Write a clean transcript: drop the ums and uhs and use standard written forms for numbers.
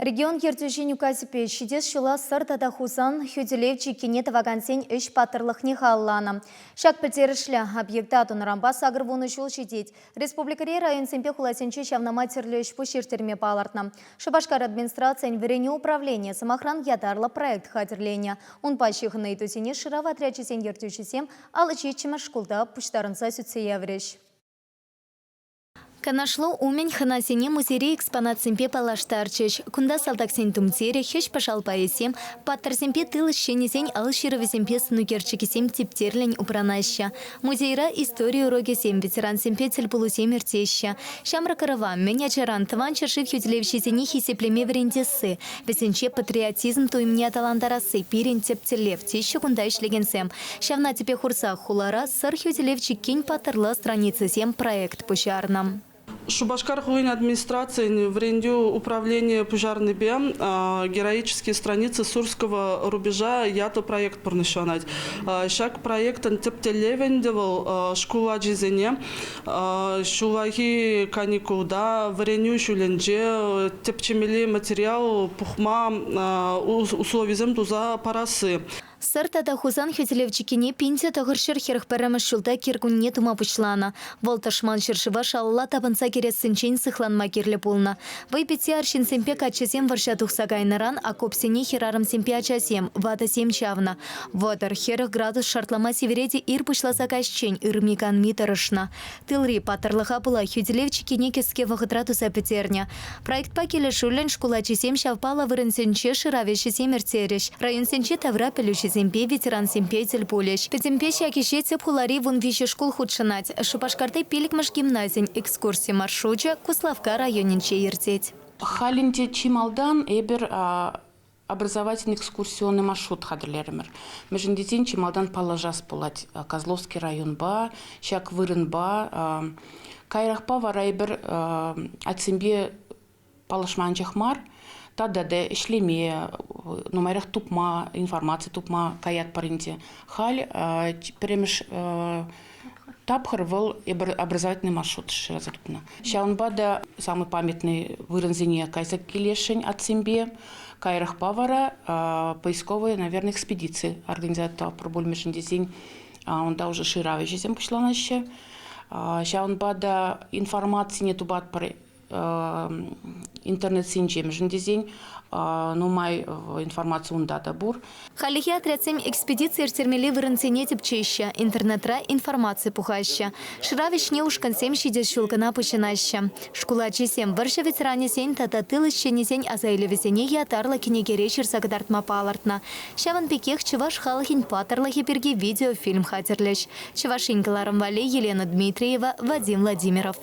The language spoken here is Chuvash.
Регион ертӳҫин указӗпе ҫитес ҫула Сӑр тата Хусан хӳтӗлев чиккине тӑвакансен ӗҫ паттӑрлӑхне халалланӑ. Ҫак пӗлтерӗшлӗ объекта тунӑранпа 80 ҫул ҫитет. Республикӑри районсемпе хуласенче ҫавна май тӗрлӗ ӗҫ-пуҫ ирттерме палӑртнӑ. Шупашкар администрацийӗн вӗренӳ управленийӗ, сӑмахран, ятарлӑ проект хатӗрленӗ. Унпа ҫыхӑннӑ ыйтусене шырав отрячӗсен ертӳҫисем 57-мӗш шкулта пуҫтарӑнса сӳтсе яврӗҫ. Канашлу умӗн хӑнасене музейри экспонатсемпе паллаштарчӗҫ. Кунта салтаксен тумтирӗ, хӗҫ-пӑшал пайӗсем, паттӑрсемпе тыл ӗҫченӗсен ал ҫырӑвӗсемпе сӑнӳкерчӗкӗсем типтерлӗн упранаҫҫӗ. Музейра истори урокӗсем, ветерансемпе тӗлпулусем иртеҫҫӗ. Ҫамрӑк ӑрӑва мӗн ачаран Тӑван ҫӗршыв хӳтӗлевҫисене хисеплеме вӗрентесси, вӗсенче патриотизм туйӑмне аталантарасси пирӗн тӗп тӗллев, теҫҫӗ кунта ӗҫлекенсем. Ҫавна тӗпе хурса хулара Сӑр хӳтӗлев чиккин паттӑрла страницисем проект пуҫарнӑ. Шупашкар хулин администрацийӗн вӗрентӳ управленийӗ пуҫарнипе «Героические страницы Сурского рубежа» ятлӑ проект пурнӑҫланать. Ҫак проектӑн тӗп тӗллевӗ ӗнтӗ вӑл шкул ачисене ҫуллахи каникулта, вӗренӳ ҫулӗнче тӗпчемелли материал пухма условисем туса парасси. Сӑр тата Хусан хӳтӗлев чиккине 1941 ҫулта кӗркунне тума пуҫланӑ. Вӑл тӑшман ҫӗршыва шалалла тапӑнса кӗрессинчен сыхланма кирлӗ пулнӑ. Вӑйпитти арҫынсемпе каччӑсем вӑрҫа тухса кайнӑран окопсене хӗрарӑмсемпе ачасем, ватӑсем чавнӑ. 30-40 градус шартлама сивӗре те ир пуҫласа каҫчен ырми-канми тӑрӑшнӑ. Тылри паттӑрлӑха пула хӳтӗлев чиккине кӗске вӑхӑтра туса пӗтернӗ. Проектпа килӗшӳллӗн шкул ачисем ҫав паллӑ вырӑнсенче шырав ӗҫӗсем ирттерӗҫ, районсенчи тавра пӗлӳҫӗсемпе, ветерансемпе тӗл пулӗҫ. Пӗтӗмпе ҫак ӗҫе тӗп хулари 13 шкул хутшӑнать. Шупашкарти пиллӗкмӗш гимназин экскурси маршручӗ Куславкка районӗнче иртет. Халь ӗнтӗ чи малтан эпир образовательный экскурсионный маршрут хатӗрлерӗмӗр. Мӗншӗн тесен чи малтан паллашас пулать Козловский районпа, ҫак вырӑнпа. Каярахпа вара эпир атьсемпе паллашма анчах мар, тата та ӗҫлеме, нумайрах тупма, информаци тупма каятпӑр ӗнтӗ. Халь пӗрремӗш тапхӑр вӑл эпир образовательный маршрут шыраса тупнӑ. Ҫавӑнпа та самый памятный вырӑнсене кайса килесшӗн атьсемпе. Каярахпа вара поисковая, наверное, экспедици организовать пулмӗшӗн тесен унта уже шырав ӗҫӗсем пуҫланаҫҫӗ. Ҫавӑнпа та информацине тупатпӑр интернетсенче, мӗншӗн тесен нумай информаци унта та пур. Хальлӗхе отрядсем экспедици ирттермелли вырӑнсене тӗпчеҫҫӗ, интернетра информаци пухаҫҫӗ. Шырав ӗҫне ушкӑнсем ҫитес ҫул кӑна пуҫӑнаҫҫӗ. Шкул ачисем вӑрҫӑ ветеранӗсен тата тыл ӗҫченӗсен асаилӗвӗсене ятарлӑ кӗнекере ҫырса кӑтартма палӑртнӑ. Ҫавӑн пекех чӑваш халӑхӗн паттӑрлӑхӗ пирки видеофильм хатӗрлӗҫ. Чӑваш Ен кӑларӑм валли Елена Дмитриева, Вадим Владимиров.